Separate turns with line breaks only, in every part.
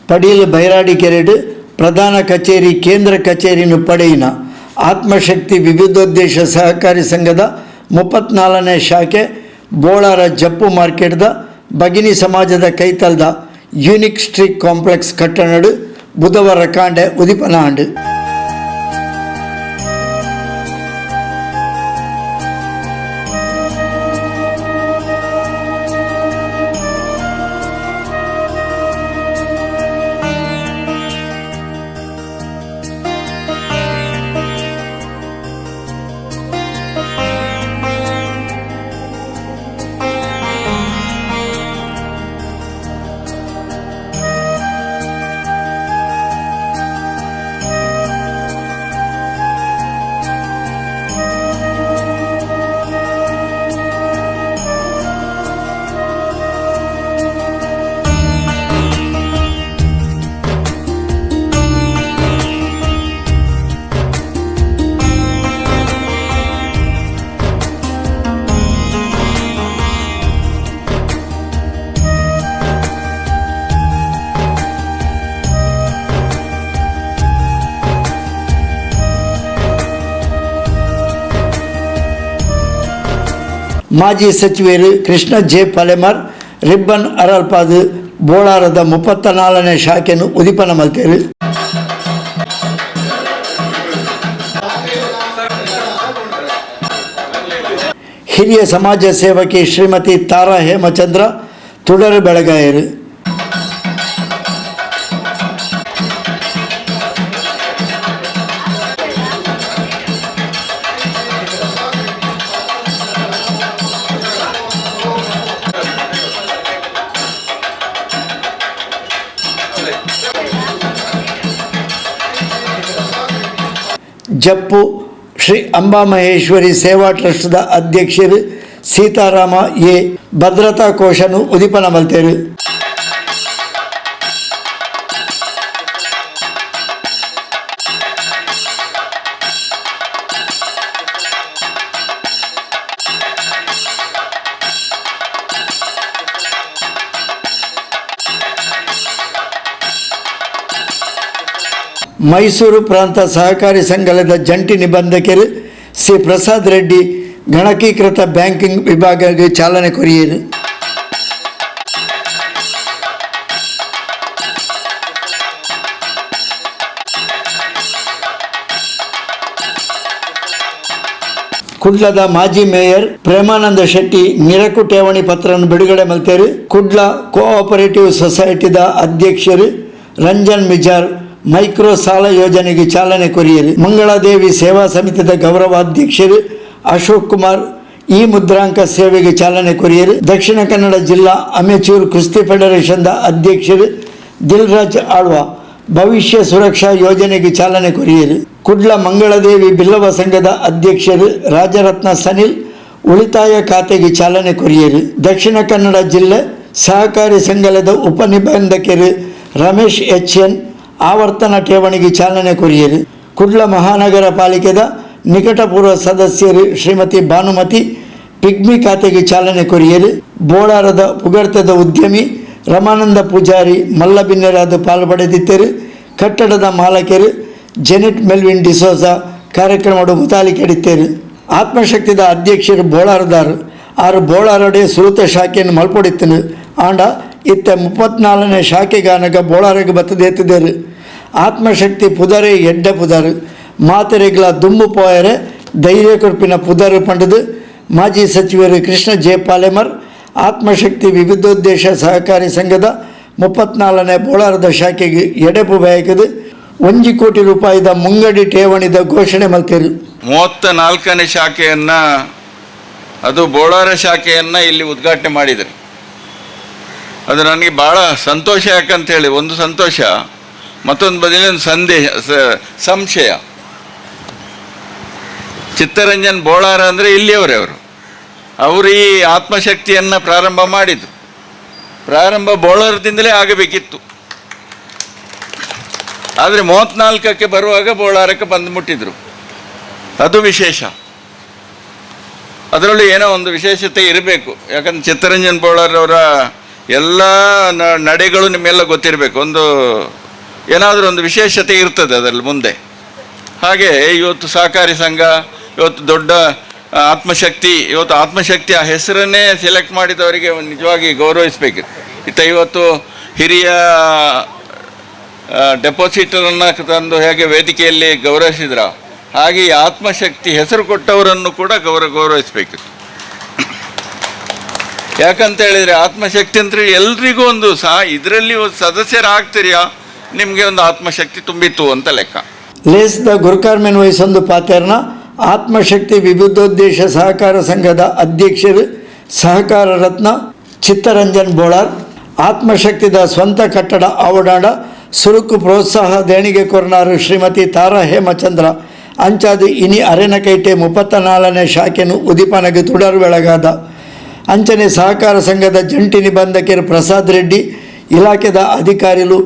Padil Bairadi ಕೆರೆಡ್ ಪ್ರಧಾನ ಕಚೇರಿ ಕೇಂದ್ರ ಕಚೇರಿನು ಪಡೆಯಿನ ಆತ್ಮಶಕ್ತಿ ವಿವಿಧೋದ್ದೇಶ ಸಹಕಾರಿ ಸಂಘದ 34ನೇ ಶಾಖೆ ಬೋಳಾರ ಜಪ್ಪು ಮಾರ್ಕೆಟ್ದ ಭಗಿನಿ ಸಮಾಜದ ಕೈತಲ್ದ unique street complex ಕಟ್ಟಣಡು ಬುಧವಾರ ಕಾಂಡೆ ಉದಿಪನ ಆಂಡ್. ಮಾಜಿ ಸಚಿವರು ಕೃಷ್ಣ ಜೆ ಪಲೆಮಾರ್ ರಿಬ್ಬನ್ ಅರಲ್ಪಾದು ಬೋಳಾರದ 34ನೇ ಶಾಖೆಯನ್ನು ಉದಿಪನ ಮಲ್ತೇರು. ಹಿರಿಯ ಸಮಾಜ ಸೇವಕಿ ಶ್ರೀಮತಿ ತಾರಾ ಹೇಮಚಂದ್ರ ತುಡರು ಬೆಳಗಾಯರು. ಜಪ್ಪು ಶ್ರೀ ಅಂಬಾಮಹೇಶ್ವರಿ ಸೇವಾ ಟ್ರಸ್ಟ್ದ ಅಧ್ಯಕ್ಷರು ಸೀತಾರಾಮ ಎ ಭದ್ರತಾ ಕೋಶನು ಉದಿಪನ ಮಲ್ತೇರು. ಮೈಸೂರು ಪ್ರಾಂತ ಸಹಕಾರಿ ಸಂಘದ ಜಂಟಿ ನಿಬಂಧಕರು ಸಿ ಪ್ರಸಾದ್ ರೆಡ್ಡಿ ಗಣಕೀಕೃತ ಬ್ಯಾಂಕಿಂಗ್ ವಿಭಾಗಕ್ಕೆ ಚಾಲನೆ ಕೊರಿಯರು. ಕುಡ್ಲದ ಮಾಜಿ ಮೇಯರ್ ಪ್ರೇಮಾನಂದ ಶೆಟ್ಟಿ ನಿರಕು ಠೇವಣಿ ಪತ್ರವನ್ನು ಬಿಡುಗಡೆ ಮಲ್ತೇರು. ಕುಡ್ಲ ಕೋಆಪರೇಟಿವ್ ಸೊಸೈಟಿದ ಅಧ್ಯಕ್ಷರು ರಂಜನ್ ಮಿಜಾರ್ ಮೈಕ್ರೋ ಸಾಲ ಯೋಜನೆಗೆ ಚಾಲನೆ ಕೊರಿಯರು. ಮಂಗಳಾದೇವಿ ಸೇವಾ ಸಮಿತಿದ ಗೌರವಾಧ್ಯಕ್ಷರು ಅಶೋಕ್ ಕುಮಾರ್ ಈ ಮುದ್ರಾಂಕ ಸೇವೆಗೆ ಚಾಲನೆ ಕೊರಿಯರು. ದಕ್ಷಿಣ ಕನ್ನಡ ಜಿಲ್ಲಾ ಅಮೆಚೂರ್ ಕುಸ್ತಿ ಫೆಡರೇಷನ್ದ ಅಧ್ಯಕ್ಷರು ದಿಲ್ರಾಜ್ ಆಳ್ವ ಭವಿಷ್ಯ ಸುರಕ್ಷಾ ಯೋಜನೆಗೆ ಚಾಲನೆ ಕೊರಿಯರು. ಕುಡ್ಲ ಮಂಗಳದೇವಿ ಬಿಲ್ಲವ ಸಂಘದ ಅಧ್ಯಕ್ಷರು ರಾಜರತ್ನ ಸನಿಲ್ ಉಳಿತಾಯ ಖಾತೆಗೆ ಚಾಲನೆ ಕೊರಿಯರು. ದಕ್ಷಿಣ ಕನ್ನಡ ಜಿಲ್ಲೆ ಸಹಕಾರಿ ಸಂಘದ ಉಪನಿಬಂಧಕರು ರಮೇಶ್ ಎಚ್ ಎನ್ ಆವರ್ತನ ಠೇವಣಿಗೆ ಚಾಲನೆ ಕೊರಿಯರು. ಕುಡ್ಲ ಮಹಾನಗರ ಪಾಲಿಕೆದ ನಿಕಟಪೂರ್ವ ಸದಸ್ಯರು ಶ್ರೀಮತಿ ಭಾನುಮತಿ ಪಿಗ್ಮಿ ಖಾತೆಗೆ ಚಾಲನೆ ಕೊರಿಯರು. ಬೋಳಾರದ ಪುಗರ್ತದ ಉದ್ಯಮಿ ರಮಾನಂದ ಪೂಜಾರಿ ಮಲ್ಲಬಿನ್ನೆರಾದ ಪಾಲು ಪಡೆದಿದ್ದರು. ಕಟ್ಟಡದ ಮಾಲಕರು ಜೆನೆಟ್ ಮೆಲ್ವಿನ್ ಡಿಸೋಜಾ ಕಾರ್ಯಕ್ರಮದ ಮುತಾಲಿಕೆಡಿತ್ತೇರು. ಆತ್ಮಶಕ್ತಿದ ಅಧ್ಯಕ್ಷರು ಬೋಳಾರದಾರು ಆರು ಬೋಳಾರಡೆ ಸುರುತ ಶಾಖೆಯನ್ನು ಮಲ್ಪೊಡಿತ್ತನು. ಆಂಡ ಇತ್ತ 34ನೇ ಶಾಖೆಗಾನಗ ಬೋಳಾರಗೆ ಬತ್ತದೇತಿದ್ದೇರು. ಆತ್ಮಶಕ್ತಿ ಪುದರೆ ಎಡ್ಡ ಪುದರು, ಮಾತೆರೆಗ್ಲ ದುಂಬು ಪೋಯರೆ ಧೈರ್ಯ ಕೊರ್ಪಿನ ಪುದರು ಪಂಡದು ಮಾಜಿ ಸಚಿವರು ಕೃಷ್ಣ ಜೆ ಪಾಲೆಮರ್ ಆತ್ಮಶಕ್ತಿ ವಿವಿಧೋದ್ದೇಶ ಸಹಕಾರಿ ಸಂಘದ 34ನೇ ಬೋಳಾರದ ಶಾಖೆಗೆ ಎಡೆಪು ಬಯಕದು 1 ಕೋಟಿ ರೂಪಾಯಿದ ಮುಂಗಡಿ ಠೇವಣಿದ ಘೋಷಣೆ ಮಲ್ತೇರು.
34ನೇ ಶಾಖೆಯನ್ನು, ಅದು ಬೋಳಾರ ಶಾಖೆಯನ್ನು ಇಲ್ಲಿ ಉದ್ಘಾಟನೆ ಮಾಡಿದರು. ಅದು ನನಗೆ ಭಾಳ ಸಂತೋಷ. ಯಾಕಂತ ಹೇಳಿ, ಒಂದು ಸಂತೋಷ, ಮತ್ತೊಂದು ಬದಿಯಲ್ಲಿ ಒಂದು ಸಂದೇಹ, ಸಂಶಯ. ಚಿತ್ತರಂಜನ್ ಬೋಳಾರ ಅಂದರೆ ಇಲ್ಲಿಯವರೇ ಅವರು. ಅವರು ಈ ಆತ್ಮಶಕ್ತಿಯನ್ನು ಪ್ರಾರಂಭ ಮಾಡಿದರು. ಪ್ರಾರಂಭ ಬೋಳಾರದಿಂದಲೇ ಆಗಬೇಕಿತ್ತು. ಆದರೆ 34ಕ್ಕೆ ಬರುವಾಗ ಬೋಳಾರಕ್ಕೆ ಬಂದು ಮುಟ್ಟಿದ್ರು. ಅದು ವಿಶೇಷ. ಅದರಲ್ಲೂ ಏನೋ ಒಂದು ವಿಶೇಷತೆ ಇರಬೇಕು. ಯಾಕಂದ್ರೆ ಚಿತ್ತರಂಜನ್ ಬೋಳಾರವರ ಎಲ್ಲ ನಡೆಗಳು ನಿಮ್ಮೆಲ್ಲ ಗೊತ್ತಿರಬೇಕು. ಒಂದು ಏನಾದರೂ ಒಂದು ವಿಶೇಷತೆ ಇರ್ತದೆ ಅದರಲ್ಲಿ ಮುಂದೆ. ಹಾಗೆ ಇವತ್ತು ಸಹಕಾರಿ ಸಂಘ ಇವತ್ತು ದೊಡ್ಡ ಆತ್ಮಶಕ್ತಿ, ಇವತ್ತು ಆತ್ಮಶಕ್ತಿ ಆ ಹೆಸರನ್ನೇ ಸೆಲೆಕ್ಟ್ ಮಾಡಿದವರಿಗೆ ಒಂದು ನಿಜವಾಗಿ ಗೌರವಿಸಬೇಕು. ಇತ್ತ ಇವತ್ತು ಹಿರಿಯ ಡೆಪಾಸಿಟರನ್ನು ತಂದು ಹೇಗೆ ವೇದಿಕೆಯಲ್ಲಿ ಗೌರವಿಸಿದ್ರ, ಹಾಗೆ ಈ ಆತ್ಮಶಕ್ತಿ ಹೆಸರು ಕೊಟ್ಟವರನ್ನು ಕೂಡ ಗೌರವಿಸಬೇಕು. ಯಾಕಂತ ಹೇಳಿದರೆ, ಆತ್ಮಶಕ್ತಿ ಅಂದರೆ ಎಲ್ರಿಗೂ ಒಂದು ಸಹ ಇದರಲ್ಲಿ ಒಂದು ಸದಸ್ಯರಾಗ್ತೀರಿಯಾ, ನಿಮಗೆ ಒಂದು ಆತ್ಮಶಕ್ತಿ ತುಂಬಿತ್ತು ಅಂತ ಲೆಕ್ಕ.
ಲೇಸ್ದ ಗುರ್ಕಾರ್ಮೆನ್ ವಹಿಸೊಂದು ಪಾತೆರ್ನ ಆತ್ಮಶಕ್ತಿ ವಿವಿಧೋದ್ದೇಶ ಸಹಕಾರ ಸಂಘದ ಅಧ್ಯಕ್ಷರು ಸಹಕಾರ ರತ್ನ ಚಿತ್ತರಂಜನ್ ಬೋಳಾರ್, ಆತ್ಮಶಕ್ತಿದ ಸ್ವಂತ ಕಟ್ಟಡ ಆವಡಾಡ ಸುರುಕು ಪ್ರೋತ್ಸಾಹ ದೇಣಿಗೆ ಕೊರ್ನಾರು ಶ್ರೀಮತಿ ತಾರಾ ಹೇಮಚಂದ್ರ ಅಂಚಾದು ಇನಿ ಅರೆನಕೈಟೆ 34ನೇ ಶಾಖೆನು ಉದಿಪನಗೆ ತುಡರು ಬೆಳಗಾದ. ಅಂಚನೆ ಸಹಕಾರ ಸಂಘದ ಜಂಟಿ ನಿಬಂಧಕರು ಪ್ರಸಾದ್ ರೆಡ್ಡಿ, ಇಲಾಖೆದ ಅಧಿಕಾರಿಲು,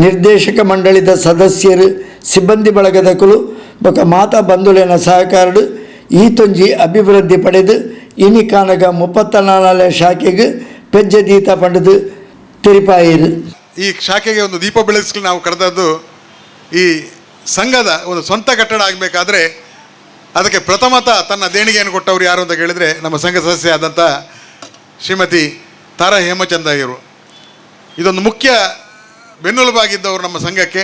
ನಿರ್ದೇಶಕ ಮಂಡಳಿದ ಸದಸ್ಯರು, ಸಿಬ್ಬಂದಿ ಬಳಗದಕುಲು ಬೊಕ ಮಾತಾ ಬಂಧುಲೇನ ಸಹಕಾರಡು ಈತೊಂಜಿ ಅಭಿವೃದ್ಧಿ ಪಡೆದು ಇನಿ ಕಾನಗ 34ನೇ ಶಾಖೆಗೆ ಪೆಜ್ಜೆ ದೀತ ಪಂಡದು ತೆರಿಪಾಯಿರು.
ಈ ಶಾಖೆಗೆ ಒಂದು ದೀಪ ಬೆಳಗಿಸಲು ನಾವು ಕರೆದದ್ದು, ಈ ಸಂಘದ ಒಂದು ಸ್ವಂತ ಕಟ್ಟಡ ಆಗಬೇಕಾದ್ರೆ ಅದಕ್ಕೆ ಪ್ರಥಮತಃ ತನ್ನ ದೇಣಿಗೆಯನ್ನು ಕೊಟ್ಟವರು ಯಾರು ಅಂತ ಕೇಳಿದರೆ, ನಮ್ಮ ಸಂಘ ಸದಸ್ಯ ಆದಂಥ ಶ್ರೀಮತಿ ತಾರಾ ಹೇಮಚಂದ್ರ ಅವರು. ಇದೊಂದು ಮುಖ್ಯ ಬೆನ್ನೆಲುಬಾಗಿದ್ದವರು ನಮ್ಮ ಸಂಘಕ್ಕೆ.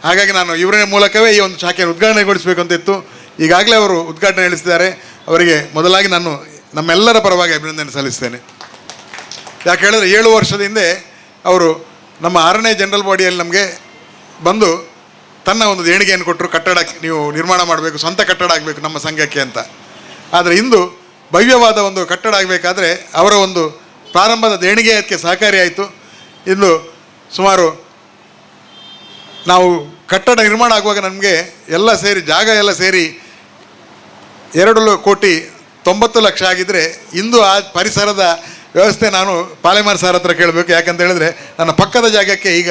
ಹಾಗಾಗಿ ನಾನು ಇವರ ಮೂಲಕವೇ ಈ ಒಂದು ಶಾಖೆಯನ್ನು ಉದ್ಘಾಟನೆಗೊಳಿಸಬೇಕು ಅಂತ ಇತ್ತು. ಈಗಾಗಲೇ ಅವರು ಉದ್ಘಾಟನೆ ಹೇಳಿಸಿದ್ದಾರೆ. ಅವರಿಗೆ ಮೊದಲಾಗಿ ನಾನು ನಮ್ಮೆಲ್ಲರ ಪರವಾಗಿ ಅಭಿನಂದನೆ ಸಲ್ಲಿಸ್ತೇನೆ. ಯಾಕೆ ಹೇಳಿದ್ರೆ, 7 ವರ್ಷದ ಹಿಂದೆ ಅವರು ನಮ್ಮ 6ನೇ ಜನರಲ್ ಬಾಡಿಯಲ್ಲಿ ನಮಗೆ ಬಂದು ತನ್ನ ಒಂದು ದೇಣಿಗೆಯನ್ನು ಕೊಟ್ಟರು, ಕಟ್ಟಡ ನೀವು ನಿರ್ಮಾಣ ಮಾಡಬೇಕು, ಸ್ವಂತ ಕಟ್ಟಡ ಆಗಬೇಕು ನಮ್ಮ ಸಂಘಕ್ಕೆ ಅಂತ. ಆದರೆ ಇಂದು ಭವ್ಯವಾದ ಒಂದು ಕಟ್ಟಡ ಆಗಬೇಕಾದ್ರೆ ಅವರ ಒಂದು ಪ್ರಾರಂಭದ ದೇಣಿಗೆ ಅದಕ್ಕೆ ಸಹಕಾರಿಯಾಯಿತು. ಇಂದು ಸುಮಾರು ನಾವು ಕಟ್ಟಡ ನಿರ್ಮಾಣ ಆಗುವಾಗ ನಮಗೆ ಎಲ್ಲ ಸೇರಿ, ಜಾಗ ಎಲ್ಲ ಸೇರಿ 2 ಕೋಟಿ 90 ಲಕ್ಷ ಆಗಿದ್ದರೆ, ಇಂದು ಆ ಪರಿಸರದ ವ್ಯವಸ್ಥೆ ನಾನು ಪಾಲೆಮಾರ್ ಸರ್ ಹತ್ರ ಕೇಳಬೇಕು. ಯಾಕಂತ ಹೇಳಿದ್ರೆ, ನನ್ನ ಪಕ್ಕದ ಜಾಗಕ್ಕೆ ಈಗ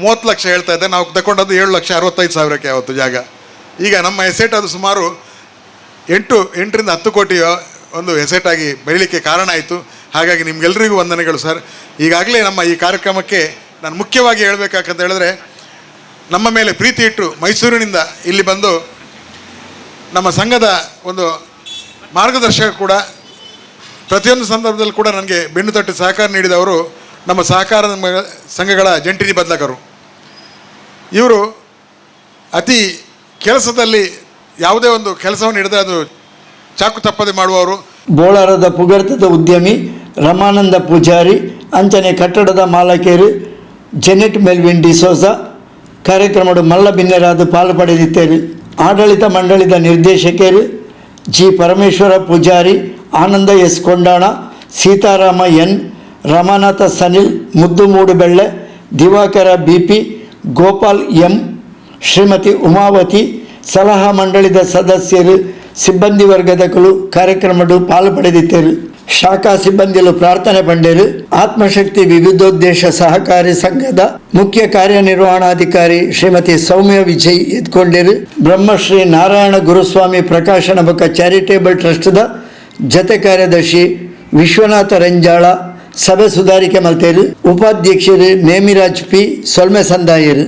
30 ಲಕ್ಷ ಹೇಳ್ತಾ ಇದ್ದೆ. ನಾವು ತಗೊಂಡದ್ದು 7,65,000ಕ್ಕೆ ಯಾವತ್ತು ಜಾಗ. ಈಗ ನಮ್ಮ ಎಸೆಟ್ ಅದು ಸುಮಾರು 8ರಿಂದ 10 ಕೋಟಿಯ ಒಂದು ಎಸೆಟ್ ಆಗಿ ಬೆಳೀಲಿಕ್ಕೆ ಕಾರಣ ಆಯಿತು. ಹಾಗಾಗಿ ನಿಮಗೆಲ್ಲರಿಗೂ ವಂದನೆಗಳು ಸರ್. ಈಗಾಗಲೇ ನಮ್ಮ ಈ ಕಾರ್ಯಕ್ರಮಕ್ಕೆ ನಾನು ಮುಖ್ಯವಾಗಿ ಹೇಳಬೇಕಂತ ಹೇಳಿದ್ರೆ, ನಮ್ಮ ಮೇಲೆ ಪ್ರೀತಿ ಇಟ್ಟು ಮೈಸೂರಿನಿಂದ ಇಲ್ಲಿ ಬಂದು ನಮ್ಮ ಸಂಘದ ಒಂದು ಮಾರ್ಗದರ್ಶಕ ಕೂಡ, ಪ್ರತಿಯೊಂದು ಸಂದರ್ಭದಲ್ಲಿ ಕೂಡ ನನಗೆ ಬೆನ್ನು ತಟ್ಟಿ ಸಹಕಾರ ನೀಡಿದವರು ನಮ್ಮ ಸಹಕಾರ ಸಂಘಗಳ ಜಂಟಿ ನಿಬಂಧಕರು. ಇವರು ಅತಿ ಕೆಲಸದಲ್ಲಿ ಯಾವುದೇ ಒಂದು ಕೆಲಸವನ್ನು ಹಿಡಿದ್ರೆ ಅದು ಚಾಕು ತಪ್ಪದೆ ಮಾಡುವವರು.
ಬೋಳಾರದ ಪುಗರ್ತದ ಉದ್ಯಮಿ ರಮಾನಂದ ಪೂಜಾರಿ, ಅಂಚನೆ ಕಟ್ಟಡದ ಮಾಲಕೇರು ಜೆನೆಟ್ ಮೆಲ್ವಿನ್ ಡಿಸೋಜಾ ಕಾರ್ಯಕ್ರಮಡು ಮಲ್ಲ ಬಿನ್ನೆರಾದ ಪಾಲು ಪಡೆದಿತ್ತೇರು. ಆಡಳಿತ ಮಂಡಳಿದ ನಿರ್ದೇಶಕರು ಜಿ ಪರಮೇಶ್ವರ ಪೂಜಾರಿ, ಆನಂದ ಎಸ್ ಕೊಂಡಾಣ, ಸೀತಾರಾಮ ಎನ್, ರಮಾನಾಥ ಸನಿಲ್, ಮುದ್ದು ಮೂಡುಬೆಳ್ಳೆ, ದಿವಾಕರ ಬಿಪಿ, ಗೋಪಾಲ್ ಎಂ, ಶ್ರೀಮತಿ ಉಮಾವತಿ, ಸಲಹಾ ಮಂಡಳಿದ ಸದಸ್ಯರು, ಸಿಬ್ಬಂದಿ ವರ್ಗದಕುಲು ಕಾರ್ಯಕ್ರಮಡು ಪಾಲು ಪಡೆದಿದ್ದರು. ಶಾಖಾ ಸಿಬ್ಬಂದಿಲು ಪ್ರಾರ್ಥನೆ ಪಂಡೇರು. ಆತ್ಮಶಕ್ತಿ ವಿವಿಧೋದ್ದೇಶ ಸಹಕಾರಿ ಸಂಘದ ಮುಖ್ಯ ಕಾರ್ಯನಿರ್ವಹಣಾಧಿಕಾರಿ ಶ್ರೀಮತಿ ಸೌಮ್ಯ ವಿಜಯ್ ಎದ್ಕೊಂಡಿರು. ಬ್ರಹ್ಮಶ್ರೀ ನಾರಾಯಣ ಗುರುಸ್ವಾಮಿ ಪ್ರಕಾಶನ ಬೊಕ ಚಾರಿಟೇಬಲ್ ಟ್ರಸ್ಟ್ದ ಜತೆ ಕಾರ್ಯದರ್ಶಿ ವಿಶ್ವನಾಥ ರಂಜಾಳ ಸಭೆ ಸುಧಾರಿಕೆ ಮಲ್ತೇರು. ಉಪಾಧ್ಯಕ್ಷರು ನೇಮಿರಾಜ್ ಪಿ ಸೊಲ್ಮೆ ಸಂದಾಯರು.